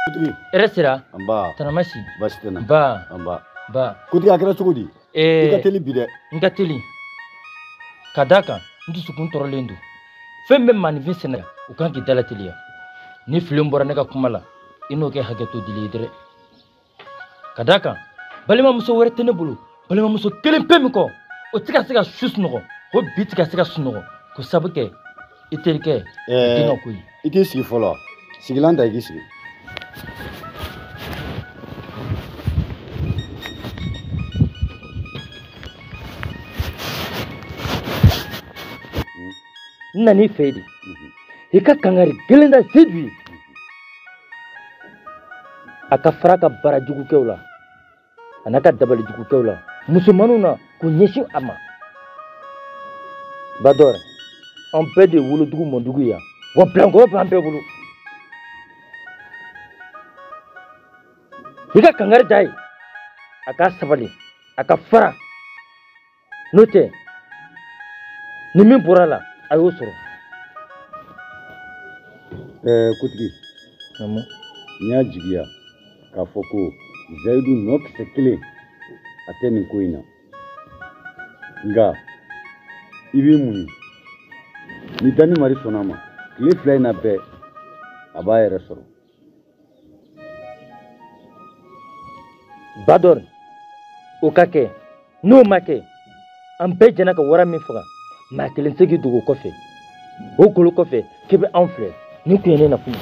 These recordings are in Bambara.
Hɛrɛ sera. Nba. Tanamasi. Baasi tɛ n na. Nba. Nba. Ba. Kuntigi a kɛra cogo di? I ka teli bi dɛ. N ka teli. Ka d'a kan n dusukun tɔɔrɔlen don. Fɛn bɛ maaninfin sɛnɛ u kan k'i dala teliya. Ni fili bɔra ne ka kuma la, i n'o kɛ hakɛto dili ye dɛrɛ. Ka d'a kan balimamuso wɛrɛ tɛ ne bolo, balimamuso kelen pe min kɔ, o tɛ ka se ka su sunɔgɔ, ko bi tɛ ka se ka sunɔgɔ, ko sabu kɛ i terikɛ i den ka ko ye. I t'i sigi fɔlɔ, sigilan ta i k'i sigi. N nan'i fɛ yen de, i ka kangari gɛlɛn da Sedu ye, a ka fara ka baara jugukɛw la a n'a ka dabali jugukɛw la musomaninw na k'u ɲɛsin a ma. Badɔrɛ, an bɛɛ de ye wolodugu mɔdugu ye yan, wa bilankɔrɔ b'an bɛɛ bolo. I ka kangari da ye, a ka sabali, a ka fara, n'o tɛ ni min bɔra a la a y'o sɔrɔ. Kotigi, n y'a jigiya k'a fɔ ko Zayidu nɔ kisɛ kelen a tɛ nin ko in na, nka i b'i muɲu. Ni Dani Mari sɔnna a ma, tile 2 in na bɛɛ a b'a yɛrɛ sɔrɔ. Badɔri, o ka kɛ, n'o ma kɛ, an bɛɛ jɛnna ka wara min faga, maa kelen tɛ k'i dogo kɔfɛ. O golo kɔfɛ k'i bɛ anw filɛ, nin kun ye ne nakun ye.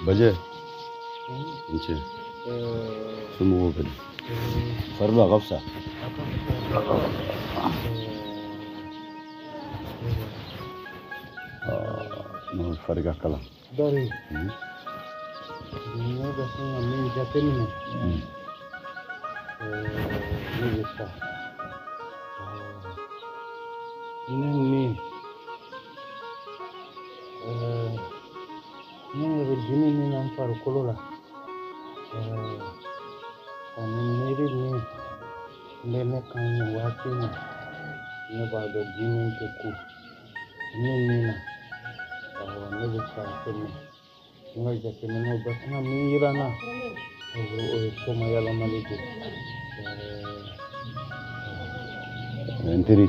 Bajɛ, n cɛ, somɔgɔw bɛ di? Fari b'a ka fisa? Non, fari ka kalan. Dɔri, ne bɛ fɛn ka min jateminɛ, ne bɛ sa. Ne ni ne ɲɛ bɛ dimi min na n farikolo la, ani miiri min bɛ ne kan nin waati in na, ne b'a dɔn dimi tɛ ku ne min na, awɔ ne bɛ sa tɛmɛ. N ka jateminɛw bɛ kan ka min yira n na, o ye soma yɛlɛmali de ye. N teri,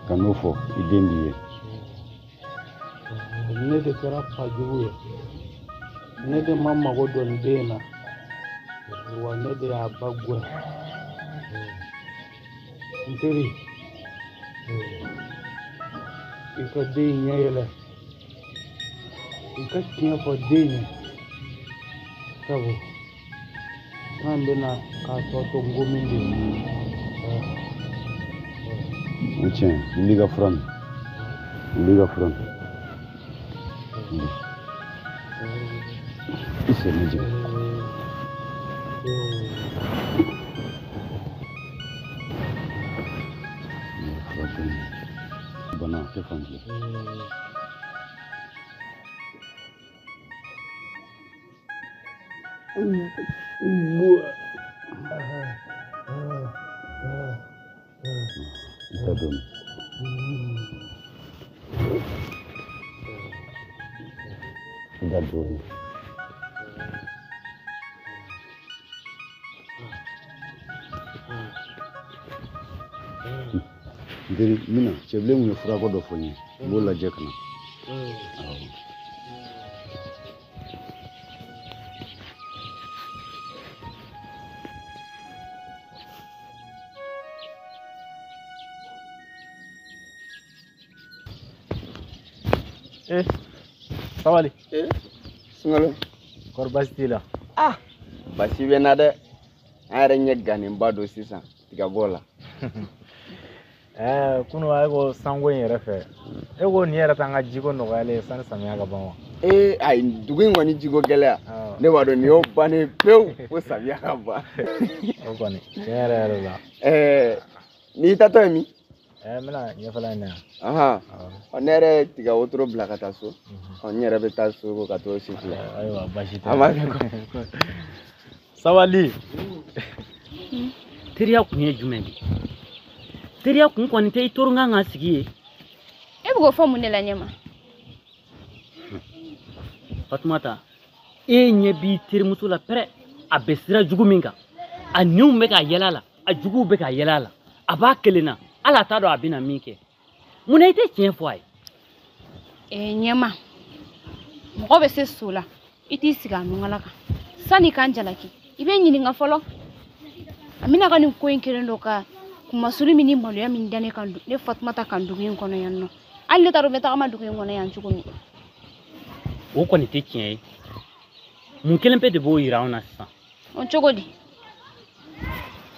kan'o fɔ i den b'i ye. Ne de kɛra fajugu ye, ne de ma mago don n den na, wa ne de y'a ba gɛn. N teri, i ka den ɲɛ yɛlɛ, i ka tiɲɛ fɔ den ye, sabu k'an bɛna k'a tɔ to ngomi de ye. O tiɲɛ, wuli ka fura min, wuli ka fura min. I sen bɛ jigin. Bana tɛ fan kelen. I ta dɔɔnin. I da dɔɔnin. N teri, n bɛna cɛbilen kun ye furako dɔ fɔ n ye, n b'o lajɛ ka na. Awɔ. Sabali. Sunkalo. Kɔri baasi t'i la? Ah, baasi bɛ n na dɛ. An yɛrɛ ɲɛ gannenba don sisan tigabɔ la. Kunu a ko sanko in yɛrɛ fɛ, e ko nin yɛrɛ t'an ka jiko nɔgɔyalen ye sani samiya ka ban wa? Ayi, dugu in kɔni jiko gɛlɛya. Ne b'a dɔn nin y'o bannen pewu fo samiya ka ban. O kɔni, tiɲɛ yɛrɛ yɛrɛ la. N'i taatɔ ye min? N bɛna ɲɛfɛla in na yan. Ahan. Ɔ ne yɛrɛ ye tiga wotoro bila ka taa so. Ɔ n yɛrɛ bɛ taa so ka t'o si filɛ. Ayiwa baasi tɛ. An b'a kɛ. Sabali. Teriya kun ye jumɛn de ye? Teriya kun kɔni tɛ i toro n kan ka sigi ye. E bɛ k'o fɔ mun de la ɲɛma? Fatumata, e ɲɛ b'i terimuso la pɛrɛ, a bɛ sira jugu min kan, a niw bɛ ka yɛlɛ a la, a juguw bɛ ka yɛlɛ a la, a b'a kelen na, hali a t'a dɔn a bɛna min kɛ. Munna i tɛ tiɲɛ fɔ a ye? Ɲɛma, mɔgɔ bɛ se so la, i t'i sigi a nungala kan. Sanni k'an jalaki, i bɛ ɲininka fɔlɔ. Amina ka nin ko in kelen dɔ ka kumasuli min ni maloya min da ne kan, ne Fatumata kan dugu in kɔnɔ yan nɔ. Hali ne t'a dɔn n bɛ tagama dugu in kɔnɔ yan cogo min. O kɔni tɛ tiɲɛ ye. Mun kelen pe de b'o yira anw na sisan? O cogo di?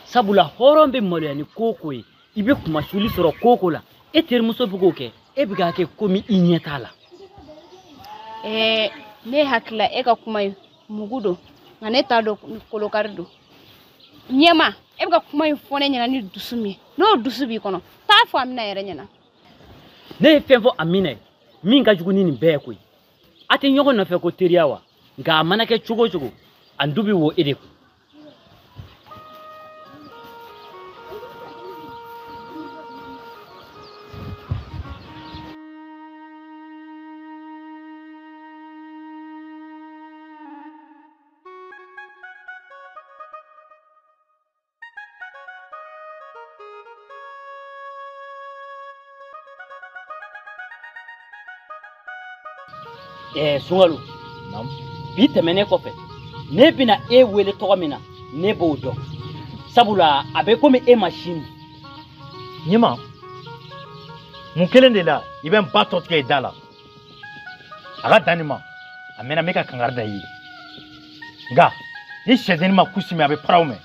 Sabula hɔrɔn bɛ maloya ni ko o ko ye, i bɛ kumasuli sɔrɔ ko o ko la, e terimuso bɛ k'o kɛ, e bɛ k'a kɛ komi i ɲɛ t'a la. Ne hakili la e ka kuma ye mugu don, nka ne t'a dɔn kolokari don. Ɲɛma, e bɛ ka kuma in fɔ ne ɲɛna ni dusu min ye, n'o dusu b'i kɔnɔ, taa fɔ Amina yɛrɛ ɲɛna. Ne ye fɛn fɔ Amina ye min ka jugu ni nin bɛɛ ye koyi. A tɛ ɲɔgɔn nɔfɛ ko teriya wa? Nka a mana kɛ cogo o cogo, a du bɛ wo e de kun. Sunkalo, bi tɛmɛnen kɔfɛ, ne bɛna e wele tɔgɔ min na, ne b'o dɔn. Sabula a bɛ komi e ma si min. Ɲɛma, mun kelen de la i bɛ n ba tɔ tigɛ i da la. A ka dan nin ma, a mɛnna n bɛ ka kankari da i ye. Nka ni sɛdennin ma kusi min, a bɛ paraw mɛn.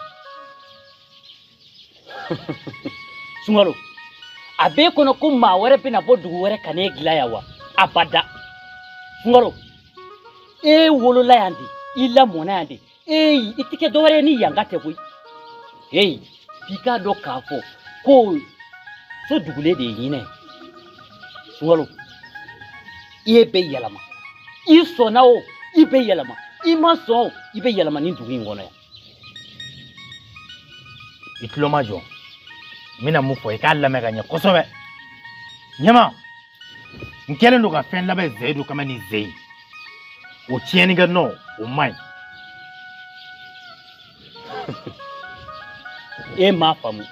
Sunkalo, a b'e kɔnɔ ko maa wɛrɛ bɛna bɔ dugu wɛrɛ ka n'e dilan yan wa? Abada. Sunkalo, e wolola yan de, i lamɔna yan de, e i tɛ kɛ dɔwɛrɛ ye ni yanka tɛ koyi. Heyi, f'i k'a dɔn k'a fɔ ko so dugulen de ye ɲinɛ ye. Sunkalo, i bɛ yɛlɛma, i sɔnna o, i bɛ yɛlɛma, i ma sɔn o, i bɛ yɛlɛma nin dugu in kɔnɔ yan. I tulo ma jɔ, n bɛna mun fɔ i k'a lamɛn ka ɲɛ kosɛbɛ. Ɲɛma, n kɛlen don ka fɛn labɛn Zeyidu kama ni Zeyi. O tiɲɛnikɛ nɔ, o man ɲi. E m'a faamu.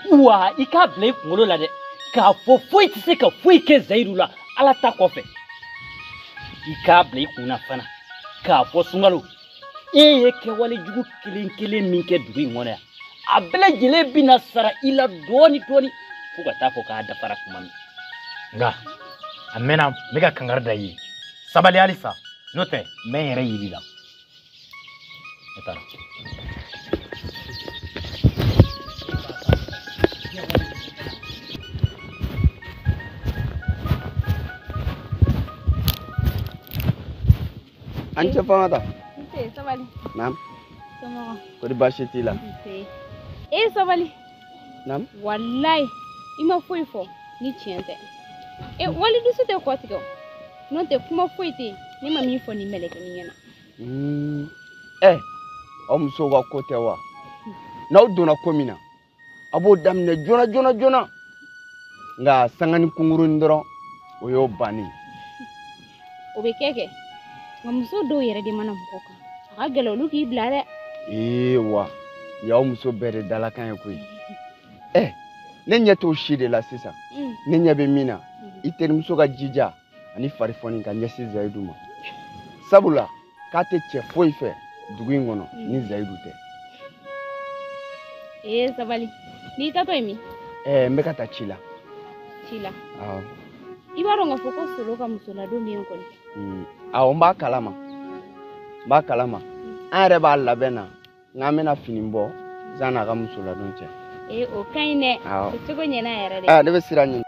Wa i k'a bila i kunkolo la dɛ, k'a fɔ foyi tɛ se ka foyi kɛ Zeyidu la Ala ta kɔfɛ. I k'a bila i kun na fana k'a fɔ Sunkalo, e ye kɛwale jugu kelen kelen min kɛ dugu in kɔnɔ yan, a bɛɛ lajɛlen bɛna sara i la dɔɔni dɔɔni fo ka taa fɔ k'a dafara tuma min. Nka a mɛnna n bɛ ka kankari da i ye, sabali halisa, n'o tɛ n bɛ n yɛrɛ yir'i la. Ne taara. An cɛ Famata. Nse, sabali. Naam. Somɔgɔ. Kɔri baasi t'i la? Nse. E sabali. Naam. Walayi, i ma foyi fɔ ni tiɲɛ tɛ. E wali dusu tɛ kɔ tigɛ o. N'o tɛ kuma foyi tɛ yen, ne ma min fɔ nin mɛlɛkɛnin ɲɛna. Aw musow ka ko tɛ wa? N'aw donna ko min na, a b'o daminɛ joona joona joona. Nka sanga ni kunkurunin dɔrɔn, o y'o bannen. O bɛ kɛ kɛ. Nka muso dɔw yɛrɛ de mana mɔgɔ kan, a ka gɛlɛn olu k'i bila dɛ. Ee wa, y'aw muso bɛɛ de dalakan ye koyi. Ne ɲɛ t'o si de la sisan. Ne ɲɛ bɛ min na, i terimuso ka jija ani farifoni ka ɲɛsin Zayidu ma. Sabula k'a tɛ cɛ foyi fɛ dugu in kɔnɔ ni Zayidu tɛ. Ee sabali, n'i taatɔ ye min? N bɛ ka taa ci la. Ci la? Awɔ. I b'a dɔn k'a fɔ ko Solo ka musoladon bɛ yen kɔni. Awɔ, n b'a kalama. N b'a kalama. An yɛrɛ b'a labɛn na, n'an bɛna fini bɔ san'a ka musoladon cɛ. Ee o ka ɲi dɛ. Awɔ. O cogo ɲɛna yɛrɛ de. Ne bɛ sira ɲini.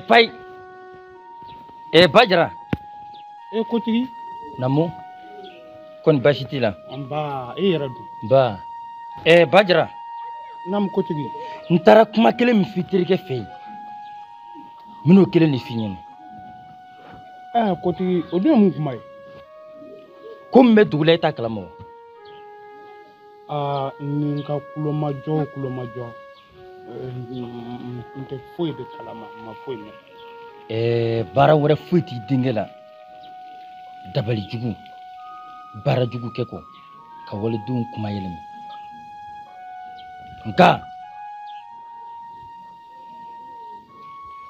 Fayi. Bajara. Kotigi. Naamu. Kɔni baasi t'i la. Nba, e yɛrɛ dun. Nba. Bajara. Naamu kotigi. N taara kuma kelen min f'i terikɛ fɛ yen. N bɛn'o kelen de f'i ɲɛna. Kotigi, o dun ye mun kuma ye? Ko min bɛ dugu la e t'a kalama o. Aa, ni n ka kulomajɔ o kulomajɔ, n tɛ foyi de kalama, n ma foyi mɛn. Baara wɛrɛ foyi t'i denkɛ la. Dabali jugu, baara jugu kɛ kɔ, ka waledenw kuma yɛlɛma. Nka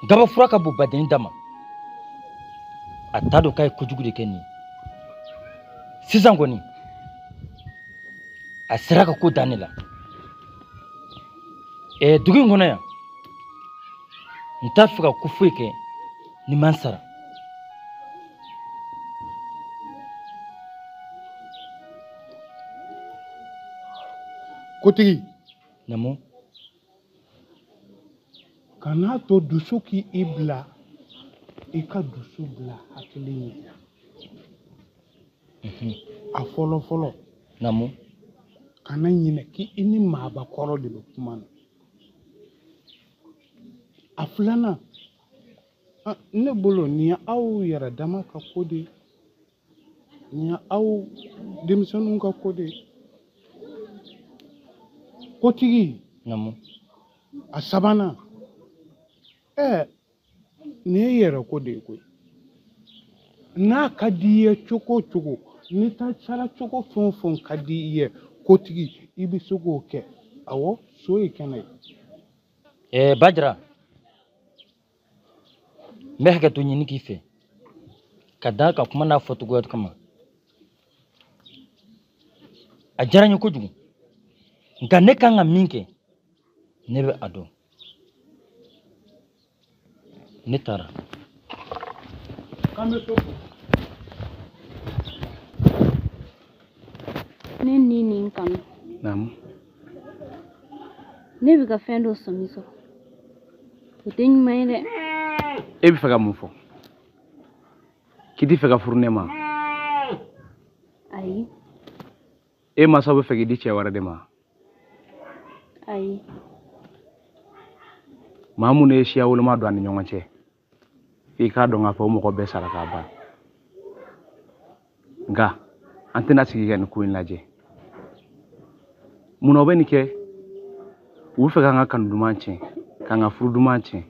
gaba fura ka bon badenni da ma. A t'a dɔn k'a ye kojugu de kɛ nin ye. Sisan kɔni, a sera ka ko dan ne la. Dugu in kɔnɔ yan, n t'a fɛ ka ko foyi kɛ ni ma n sara. Kotigi. Naamu. Kan'a to dusu k'i bila, i ka dusu bila hakili ɲɛ. A fɔlɔ fɔlɔ. Naamu. Kana ɲinɛ k'i ni maabakɔrɔ de bɛ kuma na. A filanan, ne bolo nin ye aw yɛrɛ dama ka ko de ye. Nin ye aw denmisɛnninw ka ko de ye. Kotigi. Naamu. A sabanan, nin ye yɛrɛ ko de ye koyi. N'a ka di i ye cogo o cogo, n'i ta sara cogo fɛn o fɛn ka di i ye, kotigi, i bɛ se k'o kɛ. Awɔ, so ye kɛnɛ ye. Bajara, n bɛ hakɛto ɲini k'i fɛ, ka d'a kan kuma n'a fɔcogoya kama. A diyara n ye kojugu, nka ne kan ka min kɛ, ne bɛ a dɔn. Ne taara. K'an bɛ so. Ne ni nin kanu. Naamu. Ne bɛ ka fɛn dɔ sɔmi sɔrɔ. O tɛ ɲuman ye dɛ. E bɛ fɛ ka mun fɔ? K'i tɛ fɛ ka furu ne ma? Ayi. E mansaw bɛ fɛ k'i di cɛ wɛrɛ de ma? Ayi. Maa minnu ye siya woloma don an ni ɲɔgɔn cɛ, f'i k'a dɔn k'a fɔ o mɔgɔ bɛɛ sara k'a ban. Nka an tɛna sigi ka nin ko in lajɛ. Munna u bɛ nin kɛ? U bɛ fɛ k'an ka kanu duman tiɲɛ, k'an ka furu duman tiɲɛ.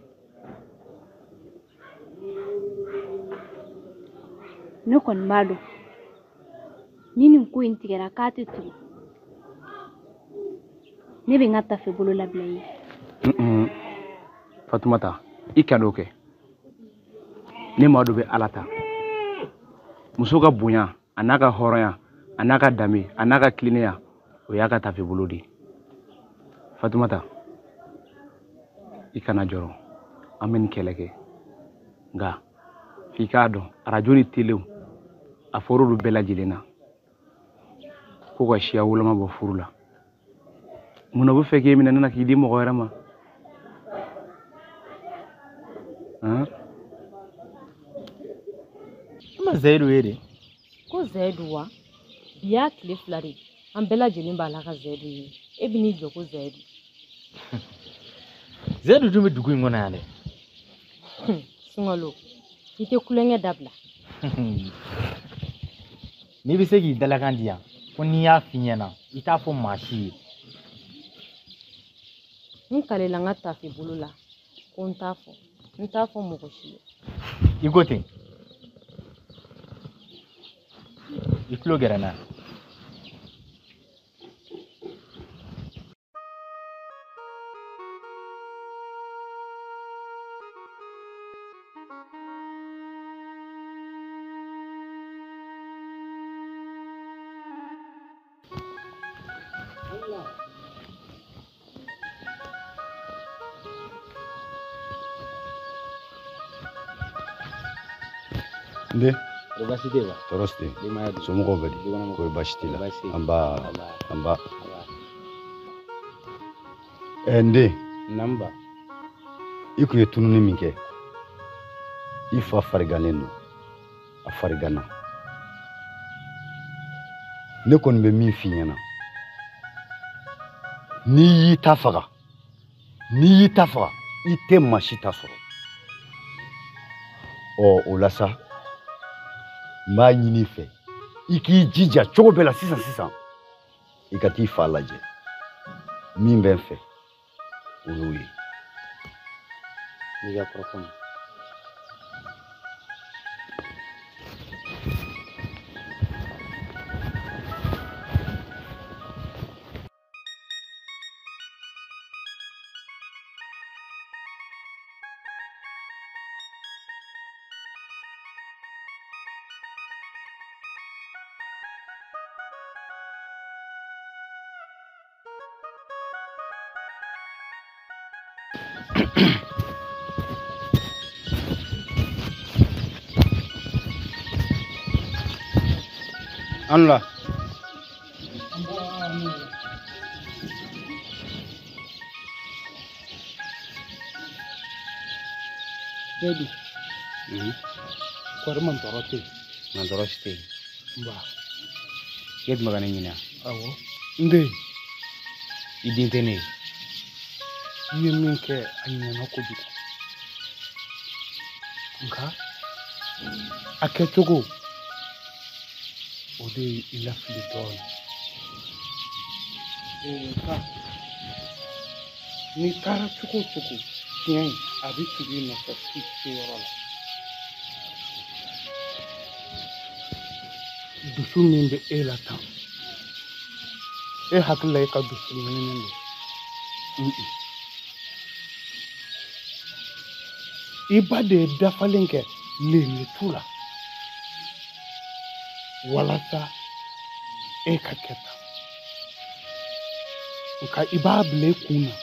Ne kɔni b'a dɔn ni nin ko in tigɛra k'a tɛ tugu, ne bɛ n ka tafe bolo labila i ye. Fatumata, i kan'o kɛ. Ne maa dɔ bɛ Ala ta. Muso ka bonya, a n'a ka hɔrɔnya, a n'a ka danbe, a n'a ka tilennenya, o y'a ka tafe bolo de ye. Fatumata, i kana jɔrɔ, an bɛ nin kɛlɛ kɛ. Nka f'i k'a dɔn arajo ni telew a fɔr'olu bɛɛ lajɛlen na ko ka siya woloma bɔ furu la. Munna u bɛ fɛ k'e minɛ ne na k'i di mɔgɔ wɛrɛ ma? I ma Zayidu ye de? Ko Zayidu wa? Bi y'a tile 2 de ye. An bɛɛ lajɛlen b'a la ka Zayidu ye. E bɛ n'i jɔ ko Zayidu. Zayidu dun bɛ dugu in kɔnɔ yan dɛ. Sunkalo, i tɛ kulonkɛ dabila. N'i bɛ se k'i dalakan di yan, ko n'i y'a f'i ɲɛna, i t'a fɔ maa si ye. N kalela n ka tafe bolo la, ko n t'a fɔ. N t'a fɔ mɔgɔ si ye. I ko ten. I tulo gɛrɛ n na. Nde. Baasi tɛ wa? Tɔɔrɔ si tɛ. Somɔgɔw bɛ di? Kɔri baasi t'i la? Nba. Nba. N den. Namba. I kun ye tununi min kɛ, I fa farigannen don, a fariganna. Ne kɔni bɛ min f'i ɲɛna, n'i y'i ta faga, n'i y'i ta faga, i tɛ maa si ta sɔrɔ. Ɔ o la sa, n b'a ɲini i fɛ i k'i jija cogo bɛɛ la sisan sisan i ka t'i fa lajɛ. Min bɛ n fɛ o y'o ye. N'i ka kɔrɔfɔ ma. An la. Sedu. Kɔri mantɔrɔ tɛ yen. Mantɔrɔ si tɛ yen. Nba. E tun bɛ ka ne ɲini wa? Awɔ. N den. I den tɛ ne ye. I ye min kɛ a ɲɛna kojugu. Nka a kɛcogo o de ye i lafili dɔɔnin. Nka n'i taara cogo o cogo tiɲɛ in a bɛ tugu i nɔfɛ f'i se yɔrɔ la. Dusu min bɛ e la tan, e hakili la e ka dusu ɲininen don. I ba de ye dafalen kɛ lemutu la walasa e ka kɛ tan. Nka i b'a bila i kun na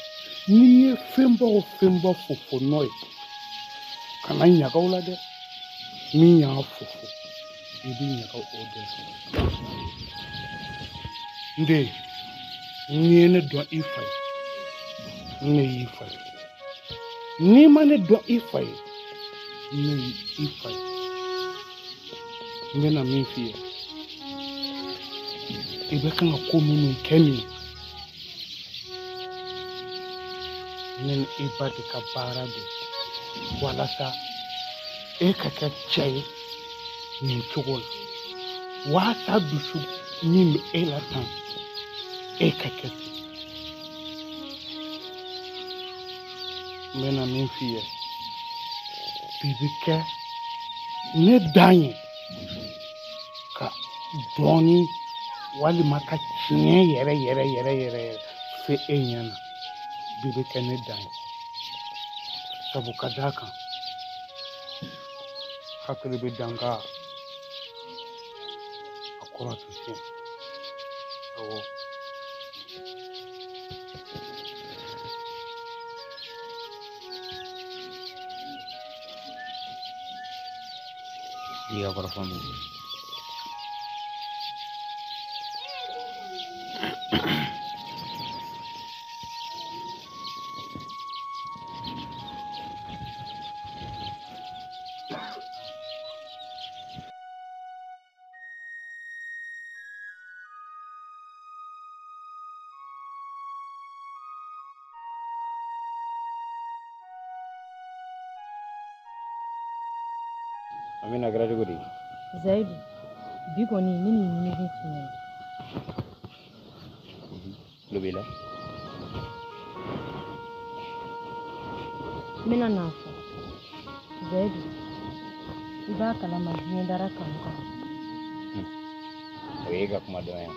n'i ye fɛnba o fɛnba fofo nɔ ye, kana ɲaga o la dɛ. Min y'a fofo, i bɛ ɲaga o de la. N den, n'i ye ne dɔn i fa ye, ne y'i fa ye. N'i ma ne dɔn i fa ye, ne y'i fa ye. N bɛna min f'i ye, i bɛ kan ka ko minnu kɛ nin ye, ne ni i ba de ka baara don walasa e ka kɛ cɛ ye nin cogo la, walasa dusu min bɛ e la tan, e ka kɛ ten. N bɛna min f'i ye, bi bɛ kɛ ne dan ye ka dɔɔnin walima ka tiɲɛ yɛrɛ yɛrɛ yɛrɛ yɛrɛ yɛrɛ f'e ɲɛna. Bi bɛ kɛ ne dan ye, sabu ka d'a kan hakili bɛ danga a kɔrɔ tɛ tiɲɛ. Awɔ. I ka kɔrɔfɔ min. Amina kɛra cogo di? Zayidu, bi kɔni ne ni ɲinifin f'i ɲɛna. Tulo b'i la. N bɛna n'a fɔ. Zayidu, i b'a kalama diɲɛ dara kanu kan. O y'e ka kuma dɔn ye.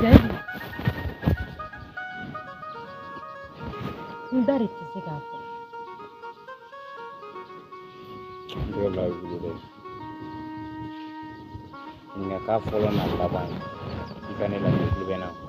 Zayidu, n da de tɛ se k'a fɔ. N tɛgɛ bila i bolo dɛ. Nin ka k'a fɔlɔ n'a laban ye. I ka ne lamɛn, i tulo bɛ n na.